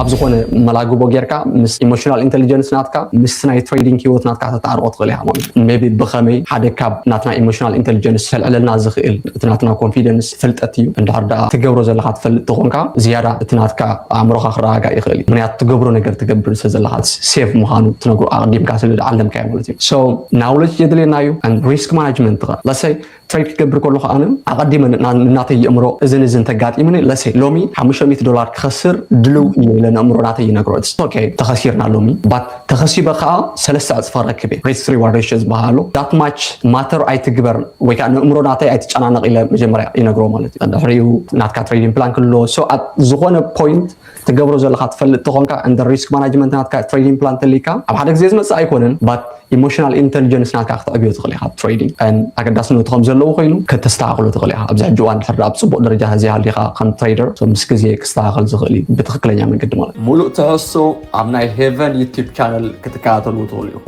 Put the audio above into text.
ኣብ ዝኾነ መላግቦ ጌርካ ምስ emotional intelligence ናትካ ምስ ናይ trading ሂወት ናትካ ተተዓርቆ ትኽእል ኢኻ ማለት እዩ። Maybe ብኸመይ ሓደ ካብ ናትና emotional intelligence ከልዕለልና ዝኽእል እቲ ናትና confidence ፍልጠት እዩ። እንድሕር ደኣ ትገብሮ ዘለኻ ትፈልጥ ተኾንካ ዝያዳ እቲ ናትካ ኣእምሮኻ ክረጋጋእ ይኽእል እዩ። ምክንያቱ ትገብሮ ነገር ትገብር ስለ ዘለኻ safe ምዃኑ ትነግሮ ኣቐዲምካ ስለ ዝዓለምካዮ ማለት እዩ። So knowledge የድልየና እዩ። And risk management ኸ let's say trade ክገብር ከለኹ ኣነ ኣቐዲመ ና- ናተይ የእምሮ እዝን እዝን ተጋጢሙኒ let's say ሎሚ ሓሙሽተ ሚእቲ ዶላር ክኸስር ድልው እዩ ኢለ ንእምሮ ናተይ ይነግሮ። It's okay ተኸሲርና ሎሚ but ተኸሲበ ከዓ ሰለስተ ዕፅፊ ረክብ እየ። Risk reward ratio ዝበሃሎ that much matter ኣይትግበር ወይ ከዓ ንእምሮ ናተይ ኣይትጨናነቕ ኢለ መጀመርያ ይነግሮ ማለት እዩ። ድሕሪኡ ናትካ trading plan ክሎ so ኣብ ዝኾነ point ትገብሮ ዘለካ ትፈልጥ ተኾንካ እንደ risk management ናትካ trading plan ተሊካ ኣብ ሓደ ግዜ ዝመፅእ ኣይኮነን but emotional intelligence ናትካ ክተዕብዮ ትኽእል ኢኻ። Trading ኣገዳስነቱ ከም ዘለዎ ኮይኑ ከተስተካክሎ ትኽእል ኢኻ። ኣብዚ ሕጂ እዋን ድሕር ኣብ ፅቡቅ ደረጃ ተዘይሃሊኻ ከም trader so ምስ ግዜ ክስተካከል ዝኽእል እዩ ብትኽክለኛ መንገዲ ማለት እዩ። ሙሉእ ትሕዝቶ ኣብ ናይ ሄቨን ዩቲብ ቻነል ክትከታተሉ ትኽእሉ ኢኹም።